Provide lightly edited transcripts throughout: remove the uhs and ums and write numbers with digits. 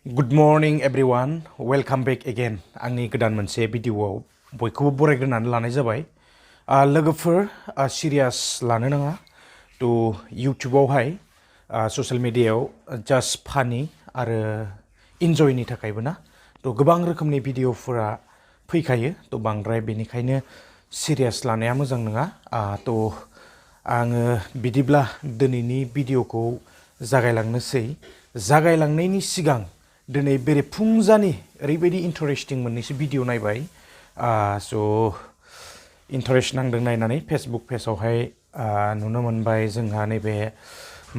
Good morning everyone. Welcome back again. आंनि गोदान मोनसे भिडिअआव बयखौबो बरायग्रोनानै लानाय जाबाय। लोगोफोर सिरियास लानो नाङा। तो इउट्युबावहाय ससियेल मिडियायाव जास्ट फानि आरो इन्जयनि थाखायबो ना। तो गोबां रोखोमनि भिडिअफोरा फैखायो। तो बांद्राय बेनिखायनो सिरियास लानाया मोजां नङा। तो आङो बिदिब्ला दिनैनि भिडिअखौ जागायलांनोसै। जागायलांनायनि सिगां दिनै बेरेफुंजानि ओरैबायदि इन्टारेस्टिं मोननैसो भिडिअ नायबाय। स' इन्टारेस्ट नांदों नायनानै फेसबुक पेजावहाय नुनो मोनबाय जोंहा नैबे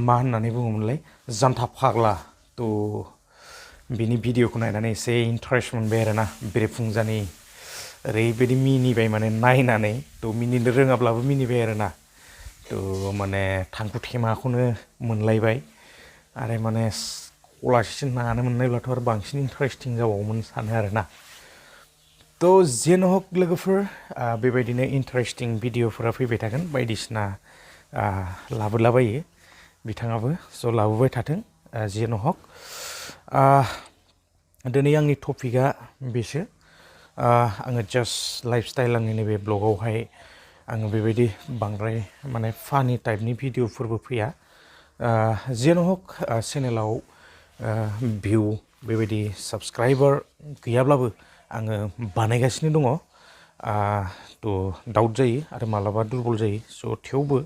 मा होननानै बुङोमोनलाय जान्था फाग्ला। थ' बिनि भिडिअखौ नायनानै एसे इन्टारेस्ट मोनबाय आरोना बेरेफुंजानि ओरैबायदि मिनिबाय माने नायनानै। थ' मिनिनो रोङाब्लाबो मिनिबाय आरोना। थ' माने थांखु थेमाखौनो मोनलायबाय आरो माने खलासिन नानो मोननायब्लाथ' आरो बांसिन इन्टारेस्टिं जाबावोमोन सानो आरोना। थ' जेन' हक लोगोफोर बेबायदिनो इन्टारेस्टिं भिडिअफोरा फैबाय थागोन बायदिसिना लाबोलाबायो बिथाङाबो। स' लाबोबाय थाथों जेन' हक। दिनै आंनि टपिकआ बेसो। आङो जास्ट लाइफस्टाइल आंनि नैबे ब्लगावहाय आङो बेबायदि बांद्राय माने फानि टाइपनि भिडिअफोरबो फैया। जेन' हक चेनेलाव भिउ बेबायदि साबस्क्राइबार गैयाब्लाबो आङो बानायगासिनो दङ। थ' डाउट जायो आरो मालाबा दुरबल जायो। स' थेवबो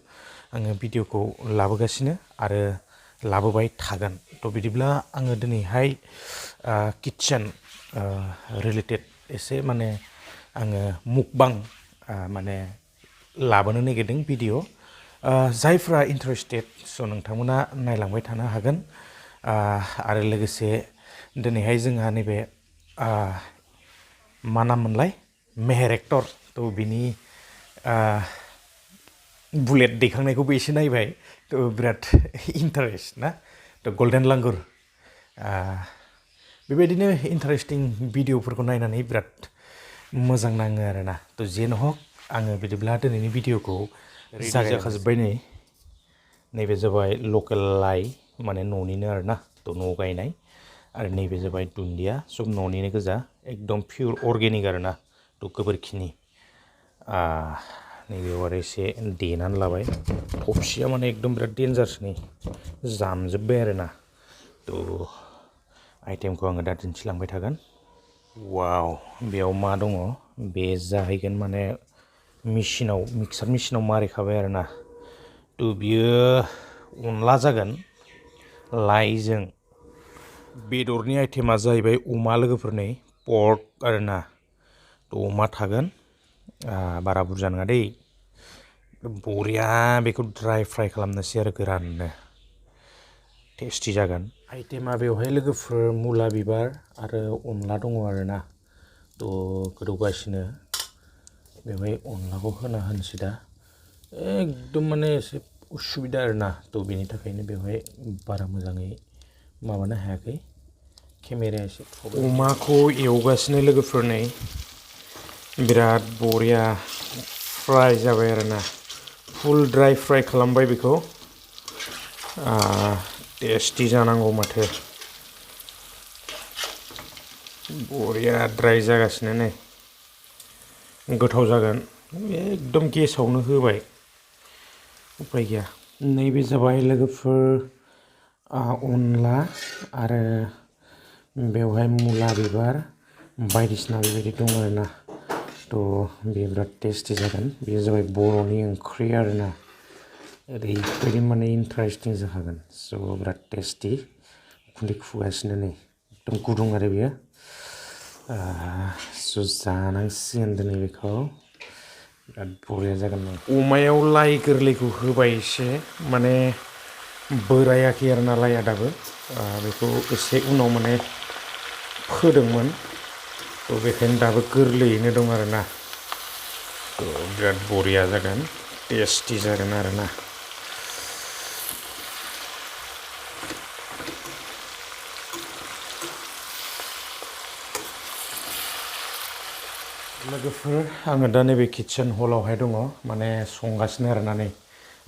आङो भिडिअखौ लाबोगासिनो आरो लाबोबाय थागोन। थ' बिदिब्ला आङो दिनैहाय किटचेन रिलेटेड एसे माने आङो मुकबां माने लाबोनो नागिरदों भिडिअ। जायफ्रा इन्टारेस्टेड स' नोंथांमोना नायलांबाय थानो हागोन। आरो लोगोसे दिनैहाय जोंहा नैबे मा नाम मोनलाय मेहेर एक्टर। थ' बिनि बुलेट दैखांनायखौबो एसे नायबाय। थ' बिराद इन्टारेस्ट ना। थ' गल्डेन लांगुर बेबायदिनो इन्टारेस्टिं भिडिअफोरखौ नायनानै बिराद मोजां नाङो आरोना। थ' जेन' हक आङो बिदिब्ला दिनैनि भिडिअखौ जागायखाजोब्बाय नै। नैबे जाबाय लकेल लाइ माने न'निनो आरोना। थ' न'आव गायनाय आरो नैबे जाबाय दुन्दिया सब न'निनो गोजा एकदम पियर अर्गेनिक आरोना। थ' गोबोरखिनि नैबेयाव आरो एसे देनानै लाबाय। थबसिया माने एकदम बिराद डेन्जारस नै जामजोब्बाय आरोना। थ' आइटेमखौ आङो दा दिन्थिलांबाय थागोन। वाव बेयाव मा दङ बे जाहैगोन माने मेचिनाव मिक्सार मेचिनाव मारिखाबाय आरोना। थ' बियो अनला जागोन लाइजों। बेदरनि आइटेमा जाहैबाय अमा लोगोफोरनि पर्क आरोना। थ' अमा थागोन बारा बुरजा नङा दै। बरिया बेखौ ड्राइ फ्राइ खालामनोसै आरो गोराननो टेस्टि जागोन। आइटेमा बेवहाय लोगोफोर मुला बिबार आरो अनला दङ आरोना। थ' गोदौगासिनो बेवहाय अनलाखौ होनोसै दा। एकदम माने एसे उसुबिदा आरोना। थ' बेनि थाखायनो बेवहाय बारा मोजाङै माबानो हायाखै केमेराया एसे अमाखौ एवगासिनो लोगोफोर नै बिराद बरिया फ्राय जाबाय आरोना। फुल ड्राइ फ्राइ खालामबाय बेखौ। टेस्टि जानांगौ माथो बरिया ड्राइ जागासिनो नै गोथाव जागोन। एकदम गेसावनो होबाय उपाय गैया। नैबे जाबाय लोगोफोर अनला आरो बेवहाय मुला बिबार बायदिसिना बेबायदि दं आरोना। थ' बेयो बिराद टेस्टि जागोन। बेयो जाबाय बर'नि ओंख्रि आरोना। ओरैबायदि माने इन्टारेस्टिं जाखागोन। स' बिराद टेस्टि उखुन्दै खुगासिनो नै एकदम गुदुं आरो बेयो। स' जानांसिगोन दिनै बेखौ बिराद बरिया जागोन। अमायाव लाइ गोरलैखौ होबाय एसे माने बोरायाखै आरोना लाइया दाबो। बेखौ एसे उनाव माने फोदोंमोन। थ' बेखायनो दाबो गोरलैयैनो दं आरोना। थ' बिराद बरिया जागोन टेस्टि जागोन आरोना। लोगोफोर आङो दा नैबे किटचेन हलावहाय दङ माने संगासिनो आरोना। नै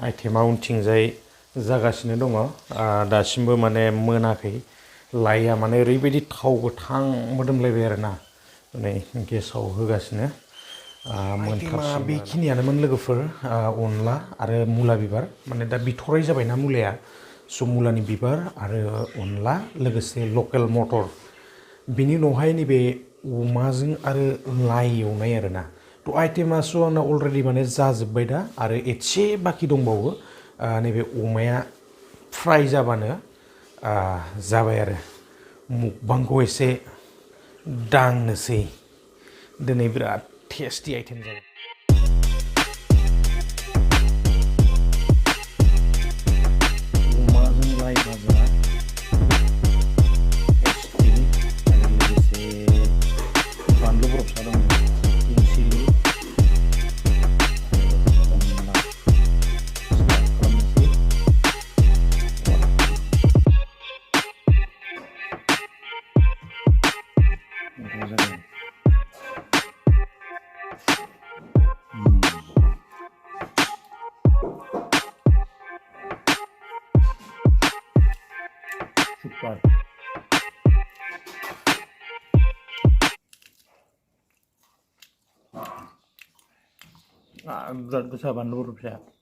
आइटेमा उनथिंजाय जागासिनो दङ। दासिमबो माने मोनाखै लाइया माने ओरैबायदि थाव गोथां मोदोमलायबाय आरोना नै गेसाव होगासिनो मोनथामा बेखिनियानोमोन लोगोफोर अनला आरो मुला बिबार माने दा बिथराय जाबायना मुलाया स' मुलानि बिबार आरो अनला लोगोसे लकेल मटर बिनि उनावहाय नैबे अमाजों आरो लाइ एवनाय आरोना थ' आइटेमास' आंना अलरेडि माने जाजोब्बाय दा आरो एसे बाखि दंबावो नैबे अमाया फ्राय जाबानो जाबाय आरो मुकबांखौ एसे दांनोसै दिनै बिराद टेस्टि आइटेम जागोन अमाजों लाइ भाजा टेस्टि आरो लोगोसे बानलु बरफसा दं इनसिलि अनला स्टार्ट खालामनोसै जागोन super berat besar bahan luar biasa